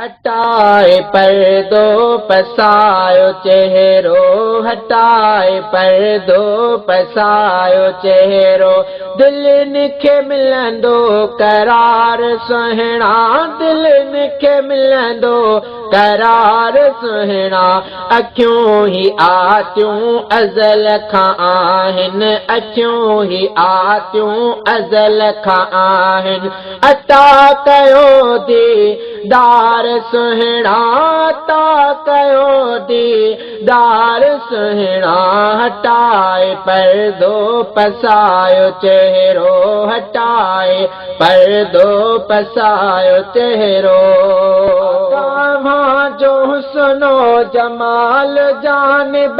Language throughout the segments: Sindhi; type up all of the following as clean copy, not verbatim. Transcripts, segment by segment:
هٽائي پردو پسايو چهرو هٽائي پردو پسايو چهرو دلين کي ملندو قرار سهڻا دلين کي ملندو قرار سهڻا اکيون هي آتيون ازل کان آهن اکيون هي آتيون ازل کان آهن عطا ڪيو ديدار سهڻا عطا ڪيو ديدار سهڻا هٽائي پردو پسايو چهرو هٽائي پردو پسايو چهرو. توهان جو حسن و جمال جانب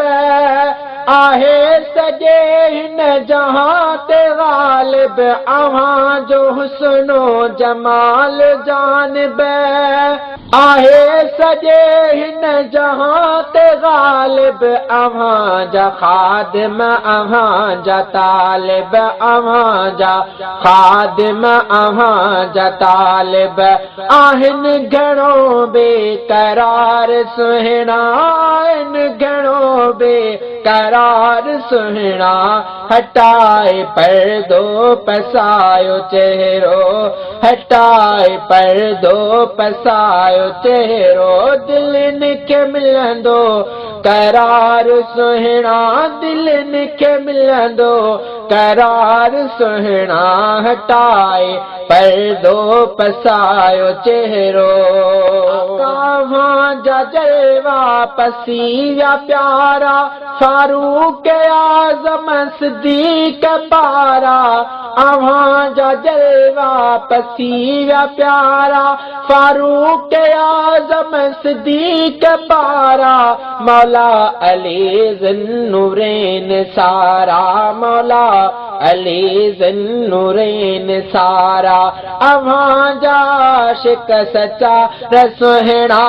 آهي سڄي هن جهان تي غالب اوهان جو حسن و جمال جانب آهي سڄي هن جهان تي غالب اوهان جا خادم اوهان جا طالب اوهان جا خادم اوهان جا طالب آهن گهڻو بي قرار سهڻا آهن گهڻو بي قرار سهڻا هٽائي پردو پسايو چهرو هٽائي پردو پسايو چهرو دلين کي ملندو قرار سهڻا دلين کي ملندو قرار سهڻا هٽائي پردو پسايو چهرو. توهان جا جلوا پسي ويا پيارا فاروق اعظم صديق پارا اوهان جا جلوا پسي ويا پيارا فاروق اعظم صديق پارا مولا علي ذوالنورين سارا مولا علي ذوالنورين سارا اوهان جا عاشق سچا رسهڻا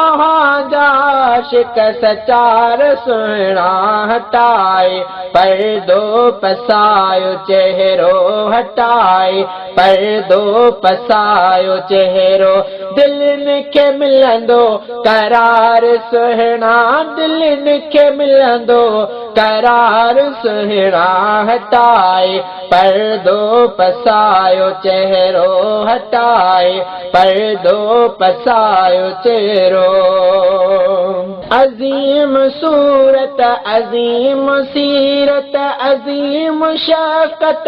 اوهان جا عاشق سچا رسهڻا هٽائي پردو پسايو چهرو هٽائي پردو پسايو چهرو دلين کي ملندو قرار سهڻا دلين کي ملندو قرار سهڻا هٽائي پردو پسايو چهرو هٽائي پردو پسايو چهرو. عظيم صورت عظيم سيرت عظيم شفقت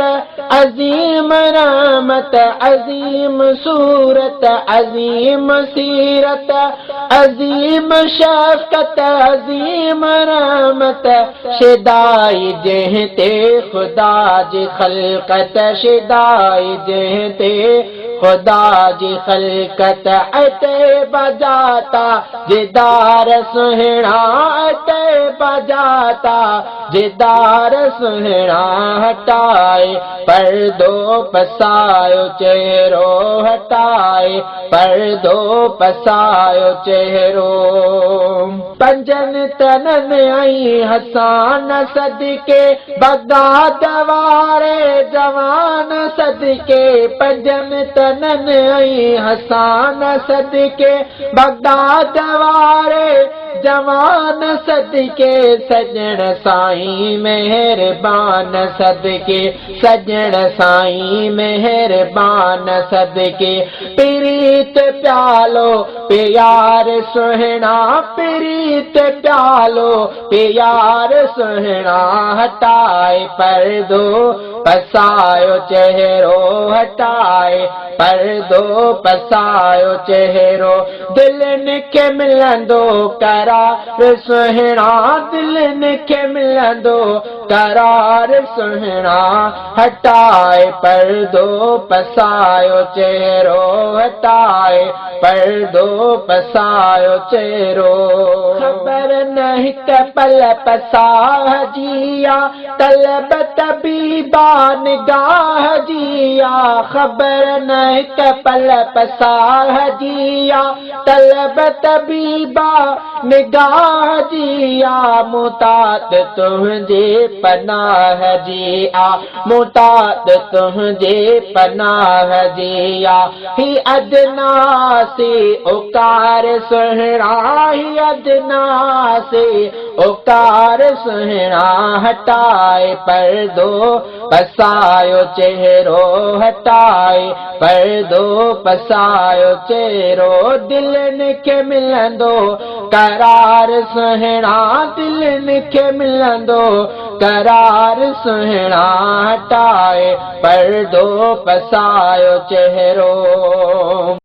عظيم رحمت عظيم صورت عظيم سيرت عظيم شفقت عظيم رحمت شيدائي جنهن تي خدا جي خلقت شيدائي جنهن تي خدا جي خلقت اتي بجاتا جدار سهڻا اتي بجاتا جدار سهڻا هٽائي پردو پسايو چهرو هٽائي پردو پسايو چهرو. پنجن تنن ۽ حسان صدقي بغداد واري جوان صدقي پنجن تنن ۽ حسان صدقي بغداد واري جوان صدقي سڄڻ سائين مهربان صدقي سڄڻ سائين مهربان صدقي پريت پيالو پيار سهڻا پريت پيالو پيار سهڻا هٽائي پردو پسايو چهرو هٽائي پردو پسايو چهرو دلين کي ملندو قرار سهڻا دلين کي ملندو قرار سهڻا هٽائي پردو پسايو چهرو هٽائي پردو پسايو چهرو. خبر نه هڪ پل پساهه جي آ طلب طبيبا نگاهه جي آ خبر نه هڪ پل پساهه جي آ. طلب طبيبا نگاهه جي آ محتاج تنهنجي پناهه جي آ محتاج تنهنجي پناهه جي آ هي ادنيٰ سي اوڪار سهڻا هي ادنيٰ سي اوڪار سهڻا هٽائي پردو پسايو چهرو هٽائي پردو پسايو چهرو دلين کي ملندو قرار سهڻا دلين کي ملندو قرار سهڻا هٽائي پردو پسايو چهرو.